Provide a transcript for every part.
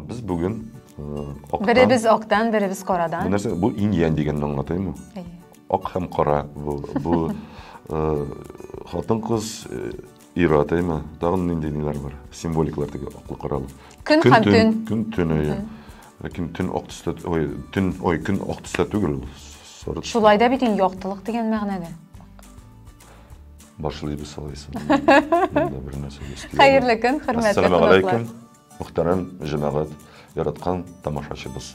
Без бүген актан. Беребез актан, беребез карадан. Бу нәрсә? Бу инь-янь дигәнне аңлатаймы? Әйе. Ак һәм кара. Бу бу хатын-кыз ир-ат, әйме? Тагын нинди ниләр бар? Символикалар теге аклы-каралы. Көн һәм төн. Көн төн, әйе. Ләкин төн ак төстә, ой, төн, ой, көн ак төстә түгел ул. Сары. Шулай да бит инде яктылык дигән мәгънәдә. Башлыйбыз алайса. Монда бер нәрсә өстәлә. Хәерле көн, хөрмәтле Ассаламу алейкум, мөхтәрәм җәмәгать, яраткан тамашачыбыз.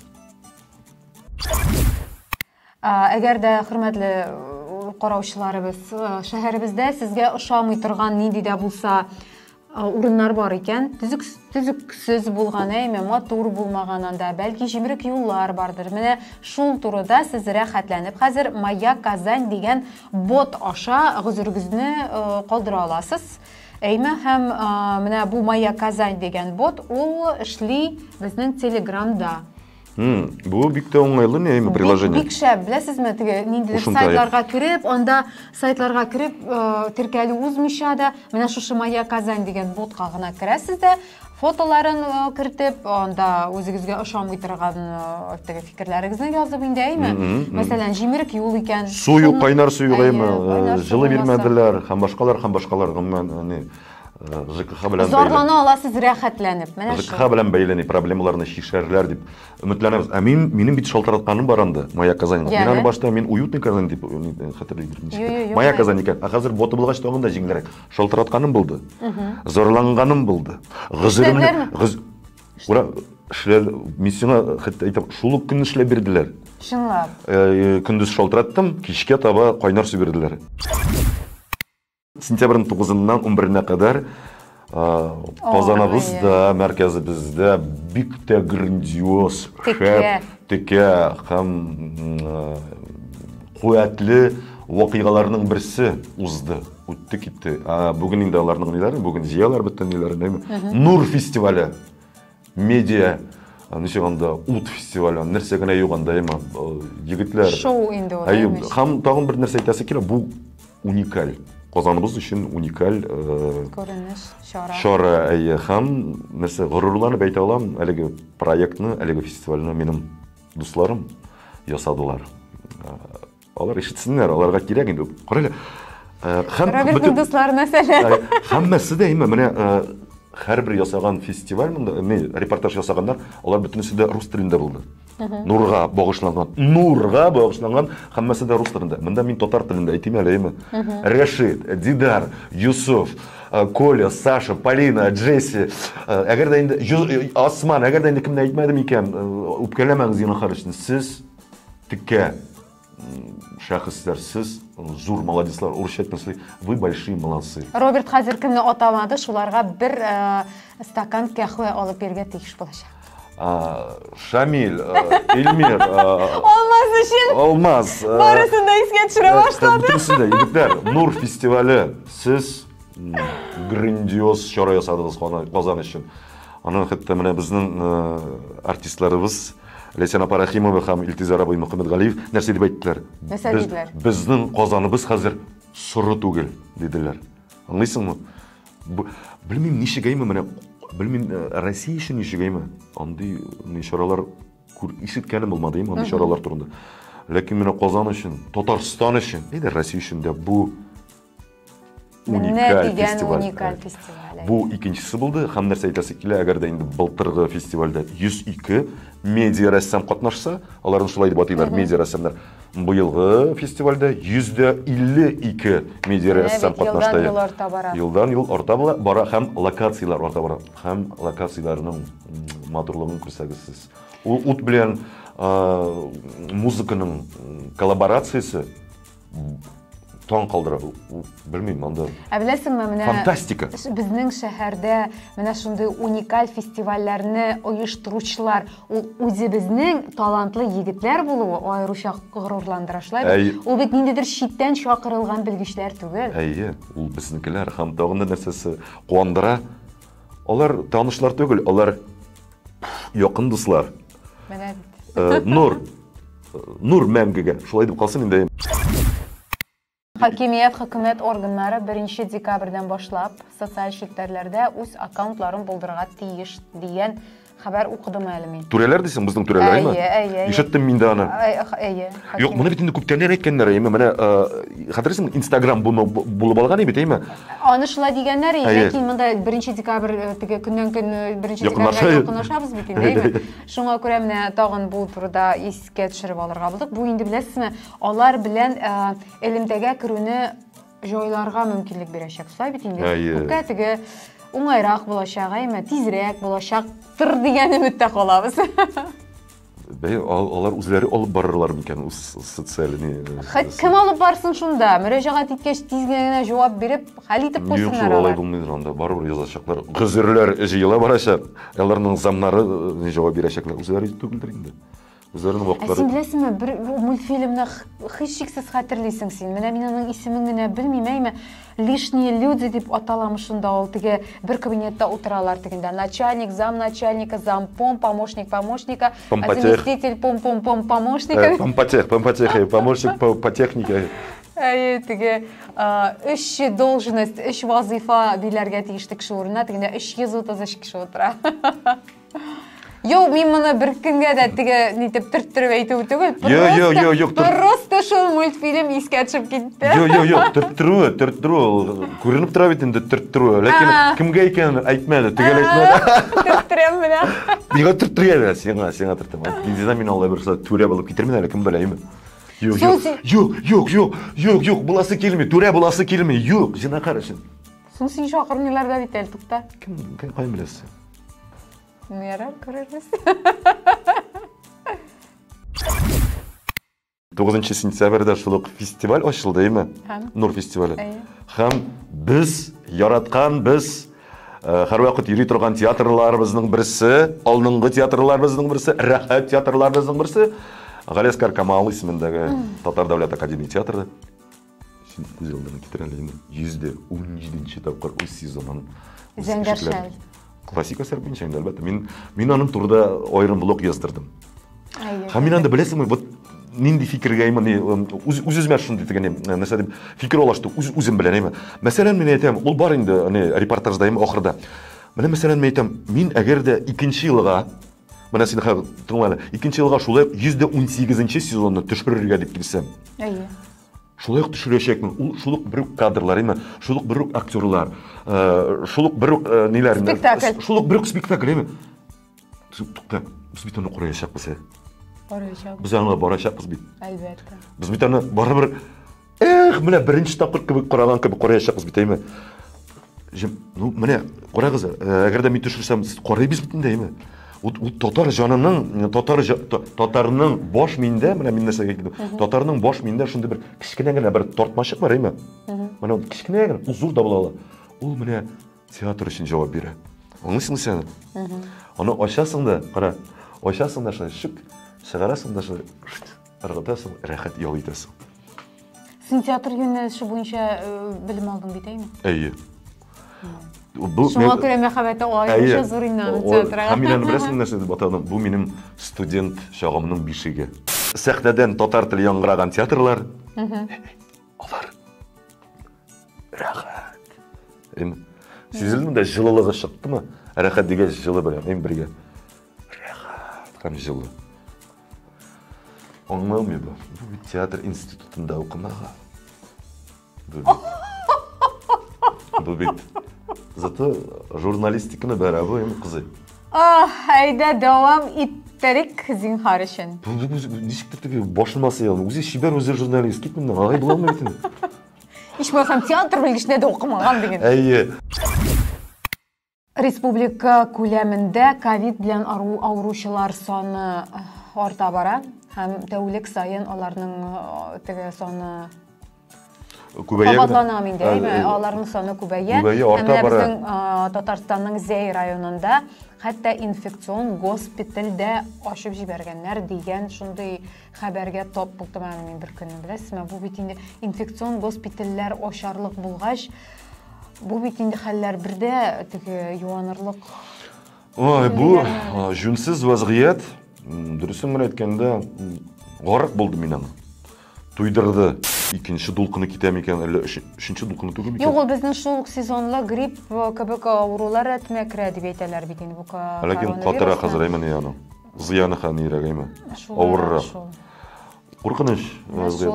Әгәр дә хөрмәтле караучыларыбыз, шәһәребездә сезгә ошамый торган нинди дә булса урыннар бар икән, төзек төзексез булган, әйме, матур булмаган анда, бәлки җимерек юллар бардыр. Менә шул турыда сез рәхәтләнеп хәзер Моя Казань дигән бот аша гозерегезне калдыра аласыз. Әйме, һәм менә бу Моя Казань дигән бот ул эшли безнең Телеграмда. Бу бик тә уңайлы не әйме приложение. Бик шәп, беләсезме, теге ниндидер сайтларга кереп, анда сайтларга кереп, теркәлү узмыйча да, менә шушы Моя Казань дигән ботка гына керәсез дә, фотоларын кертеп, анда үзегезгә ошамый торган теге фикерләрегезне язып инде, әйме? Мәсәлән, җимерек юл икән. Су юк, кайнар су юк, әйме? Җылы бирмәделәр һәм башкалар, һәм башкалар, гомумән, ни ЖКХ белән Зарлана аласыз рәхәтләнеп. Менә шул. ЖКХ белән бәйле ни проблемаларны чишәрләр дип өметләнәбез. Ә мин минем бит шалтыратканым бар анда, Моя Казань. Мин аны башта мин уютный Казань дип хәтерлим. Моя Казань икән. Ә хәзер боты булгач тагын да җиңелрәк. Шалтыратканым булды. Зарланганым булды. Гозеремне Ура, эшләр, мин сиңа хәтта әйтәм, шул ук көнне эшләп бирделәр. Чынлап. Көндез шалтыраттым, кичкә таба кайнар су бирделәр. Сентябрьнең 9-ннан 11-нә кадәр Казаныбызда, мәркәзебездә бик тә грандиоз, шәп, текә һәм куәтле вакыйгаларның берсе узды, үтте китте. Бүген инде аларның ниләре, бүген җыялар бөтен ниләрен, әйме? Нур фестивале, медиа, ничек анда, ут фестивале, нәрсә генә юк анда, әйме? Егетләр. Шоу инде ул. Әйе, һәм тагын бер нәрсә әйтәсе килә, бу уникаль. Казаныбыз өчен уникаль күренеш, чара. Чара, әйе, һәм нәрсә горурланып әйтә алам, әлеге проектны, әлеге фестивальне минем дусларым ясадылар. Алар ишетсеннәр, аларга кирәк инде. Кара әле. Һәм Робертның дусларына сәлам. Һәммәсе дә именно менә һәрбер ясаган фестиваль монда, не, репортаж ясаганнар, алар бөтенесе дә рус телендә булды. Нурга багышланган, Нурга багышланган һәммәсе дә рус телендә. Монда мин татар телендә әйтим әле, әйме? Рәшит, Дидар, Юсуф, Коля, Саша, Полина, Джесси. Әгәр дә инде Осман, әгәр дә инде кемне әйтмәдем икән, үпкәләмәгез зинһар өчен. Сез текә шәхесләр, сез зур молодецлар, урысча әйтмәслек, вы большие молодцы. Роберт хәзер кемне атамады, шуларга бер стакан кәхвә алып бирергә тиеш булачак. Шамиль, Эльмир. Алмаз өчен. Алмаз. Барысын да искә төшерә башлады. Бөтенесен дә, егетләр, Нур фестивале, сез грандиоз чара ясадыгыз Казан өчен. Аның хәтта менә безнең артистларыбыз Ләйсән апа Рәхимова һәм Илтизар абый Мөхәммәтгалиев нәрсә дип әйттеләр? Нәрсә диделәр? Безнең Казаныбыз хәзер соры түгел, диделәр. Аңлыйсыңмы? Белмим, ничек әйме, менә белмим, Россия өчен ничек әйме? Андый ни чаралар күр ишеткәнем булмады әйме, андый чаралар турында. Ләкин менә Казан өчен, Татарстан өчен, әйдә Россия өчен дә бу уникаль фестиваль. Уникаль фестиваль. Бу икенчесе булды. Һәм нәрсә әйтәсе килә, әгәр дә инде былтыргы фестивальдә 102 медиа рәссам катнашса, аларны шулай дип атыйлар, медиа рәссамнар. Быелгы фестивальдә 152 медиа рәссам катнашты. Елдан ел арта бара. Елдан ел арта бара һәм локацияләр арта бара. Һәм локацияләрнең матурлыгын күрсәгез сез. Ул ут белән музыканың коллаборациясе таң калдыра. Белмим, анда. Ә беләсеңме, менә фантастика. Безнең шәһәрдә менә шундый уникаль фестивальләрне оештыручылар, ул үзебезнең талантлы егетләр булуы аеруча горурландыра, шулай бит? Ул бит ниндидер читтән чакырылган белгечләр түгел. Әйе, ул безнекеләр һәм тагын да нәрсәсе куандыра. Алар танышлар түгел, алар якын дуслар. Менә бит. Нур. Нур мәңгегә. Шулай дип калсын инде. Хакимият, хөкүмәт органнары 1 декабрьдән башлап социаль челтәрләрдә үз аккаунтларын булдырырга тиеш дигән хәбәр укыдым әле мин. Түрәләр дисең, безнең түрәләр, әйме? Әйе, әйе, әйе. Ишеттем мин дә аны. Әйе. Юк, моны бит инде күптәннән әйткәннәр, әйме? Менә хәтерлисеңме, Инстаграм буны булып алган бит, әйме? Аны шулай дигәннәр, ләкин монда 1 декабрь теге көннән-көн 1 декабрьгә якынлашабыз бит инде, әйме? Шуңа күрә менә тагын бу турыда искә төшереп алырга булдык. Бу инде беләсезме, алар белән элемтәгә керүне җайларга мөмкинлек бирәчәк. Шулай бит инде. Күпкә теге уңайрак булачак, әйме, тизрәк булачактыр дигән өметтә калабыз. Бәй, алар үзләре алып барырлар микән үз социаль не? Хәт кем алып барсын шунда? Мөрәҗәгать иткәч тиз генә җавап биреп, хәл итеп куйсыннар. Юк, шул алай булмыйдыр анда. Барыбер язачаклар. Гозерләр җыела барачак. Аларның замнары җавап бирәчәкләр. Үзләре түгелдер инде. Үзләренең вакытлары. Ә син беләсеңме, бер мультфильмны һичшиксез хәтерлисең син. Менә мин аның исемен генә белмим, әйме, Лишние люди дип аталамы шунда ул теге бер кабинетта утыралар тегендә. Начальник, замначальника, зампом, помощник помощника, заместитель пом-пом-пом помощника. Помпотех, помпотех, помощник по технике. Әйе, теге өч должность, өч вазыйфа биләргә тиешле кеше урынына тегендә 333 кеше утыра. Юк, мин моны бер кемгә дә теге нитеп төрттереп әйтү түгел. Йо, йо, йо, юк. Просто шул мультфильм искә төшеп китте. Йо, йо, йо, төрттерүе, төрттерү ул күренеп тора бит инде төрттерүе. Ләкин кемгә икәнен әйтмәде, төгәл әйтмәде. Төрттерәм менә. Миңа төрттергән әле, сиңа, сиңа төртәм. Инде мин алай бер түрә булып китермен әле, кем белә, әйме. Юк, юк, юк, юк, юк, юк, юк, буласы килми, түрә буласы килми, юк, зинахар өчен. Соң син чакырмыйлар да бит әле, тукта. Кем, кем каян беләсең? Ну, ярар, күрербез. 9 сентябрьдә шул ук фестиваль ачылды, әйме? Нур фестивале. Һәм без яраткан, без һәрвакыт йөри торган театрларыбызның берсе, алдынгы театрларыбызның берсе, рәхәт театрларыбызның берсе Галиәсгар Камал исемендәге Татар дәүләт академия театры. Син күз алдына китер әле инде. 117 тапкыр үз сезонын. Зәңгәр шәл. Классик әсәр буенча инде, әлбәттә. Мин аның турыда аерым блог яздырдым. Һәм мин анда беләсеңме, вот нинди фикергә именно үз үземә шундый дигән нәрсә дип фикер алышты үз үзем белән әйме. Мәсәлән, мин әйтәм, ул бар инде, аны репортажда әйме ахырда. Менә мәсәлән, мин әйтәм, мин әгәр дә икенче елга Менә син хәзер тыңла әле. Икенче елга шулай ук 118 сезонны төшерергә дип килсәм. Әйе. Шулай ук төшерәчәкмен. Ул шул ук бер үк кадрлар, әйме? Шул ук бер үк актерлар, шул ук бер үк ниләр. Спектакль. Шул ук бер үк спектакль, әйме? Тукта, без бит аны караячакбыз, ә. Караячакбыз. Без аңа барачакбыз бит. Әлбәттә. Без бит аны барыбер эх, менә беренче тапкыр кебек караган кебек караячакбыз бит, әйме? Ну, менә карагыз, әгәр дә мин төшерсәм, сез карыйбыз бит инде, әйме? Ул, ул татар җанының, татар татарның баш миендә, менә мин нәрсәгә килдем. Татарның баш миендә шундый бер кечкенә генә бер тартмачык бар, әйме? Менә ул кечкенә генә, ул зур да була ала. Ул менә театр өчен җавап бирә. Аңлыйсыңмы син аны? Аны ачасың да, кара, ачасың да шулай, шүк, чыгарасың да шулай, ыргытасың, рәхәт ял итәсең. Син театр юнәлеше буенча белем алдың бит, әйме? Әйе. Бу Шуңа күрә мәхәббәте аеруча зур инде аның театрга. Һәм мин аны беләсеңме нәрсә дип атадым? Бу минем студент чагымның бишеге. Сәхнәдән татар теле яңгыраган театрлар. Алар рәхәт. Эм сизелдеме дә җылылыгы чыктымы? Рәхәт дигәч җылы белән, эм бергә. Рәхәт һәм җылы. Аңламый бу. Бу бит театр институтында укымаган. Бу бит. Бу бит. Зато журналистиканы бәрә бу эм кызы. Ах, әйдә дәвам иттерик зинһар өчен. Бу ничектер теге башыма сыя алмый. Үзе чибәр, үзе журналист. Кит моннан, алай була алмый бит инде. Ичмасам театр белгеченә дә укымаган диген. Әйе. Республика күләмендә ковид белән авыручылар саны арта бара һәм тәүлек саен аларның теге саны күбәя. Кабатланам инде, әйме, аларның саны күбәя. Күбәя, арта бара. Безнең Татарстанның Зәй районында хәтта инфекцион госпиталь дә ачып җибәргәннәр дигән шундый хәбәргә тап булдым әле мин бер көнне, беләсезме? Бу бит инде инфекцион госпитальләр ачарлык булгач, бу бит инде хәлләр бердә теге юанырлык. Ой, бу җүнсез вазгыять, дөресен генә әйткәндә, гарык булды мин аңа. Туйдырды. Икенче дулкыны китә микән, әллә өченче дулкыны түгел микән? Юк, ул безнең шул ук сезонлы грипп э, кебек авырулар рәтенә керә дип әйтәләр бит инде бу Ләкин катырак хәзер әйме ни аның. Зыяны һәм нирәк әйме. Авыррак. Куркыныч,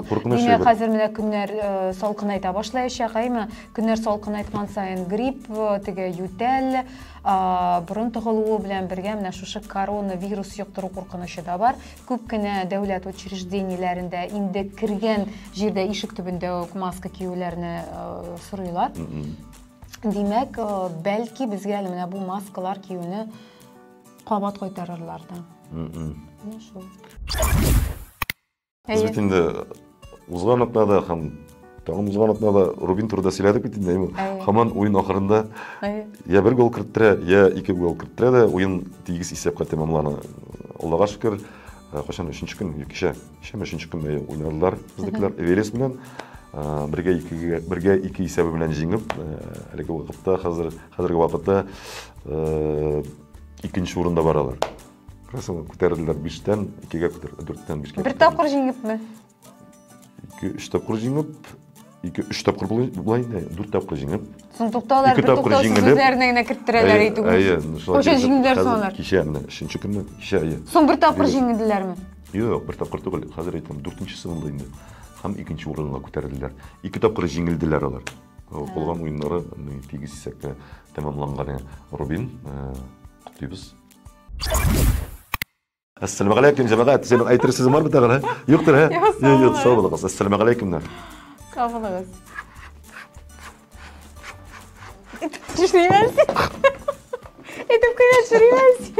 куркыныч. Димәк, хәзер менә көннәр э, салкынайта башлаячак, әйме? Көннәр салкынайткан саен грипп, э, теге ютәл, борын тыгылуы белән бергә менә шушы коронавирус йоктыру куркынычы да бар. Күп кенә дәүләт учреждениеләрендә инде кергән җирдә ишек төбендә үк маска киюләрне э, сорыйлар. Димәк, бәлки безгә әле менә бу маскалар киюне кабат кайтарырлар да. Менә шул. Без бит инде узган атнада һәм тагын узган атнада Рубин турында сөйләдек бит инде. Һаман уен ахырында я бер гол керттерә, я ике гол керттерә дә уен тигез исәпкә тәмамлана. Аллага шөкер, э, кайчан өченче көн, кичә, кичәме өченче көн уйнадылар безнекеләр Эверест белән. Э, бергә икегә, бергә ике исәбе белән җиңеп, э, әлеге вакытта хәзер хәзерге вакытта икенче урында баралар. Красава күтәрелделәр биштән, икегә күтәрелделәр, дүрттән бишкә. Бер тапкыр җиңепме? Ике, өч тапкыр җиңеп, ике, өч тапкыр болай инде, дүрт тапкыр җиңеп. Соң тукталар, бер туктаусыз үзләренә генә керттерәләр әйтү. Әйе, шулай. Җиңделәр соң алар? Кичә менә, өченче көнне, кичә, әйе. Соң бер тапкыр җиңделәрме? Юк, бер тапкыр түгел, хәзер әйтәм, дүртенчесе булды инде. Һәм икенче урынга күтәрелделәр. Ике тапкыр җиңелделәр алар. Калган уеннары тигез исәпкә тәмамланган. Рубин, котлыйбыз. Әссәламегаләйкем, җәмәгать. Синең әйтер сүзең бармы тагын, ә? Юктыр, ә? Юк, юк, сау булыгыз. Әссәламегаләйкемнәр. Сау булыгыз. Төшмәймен. Әйтеп кенә төшермәс.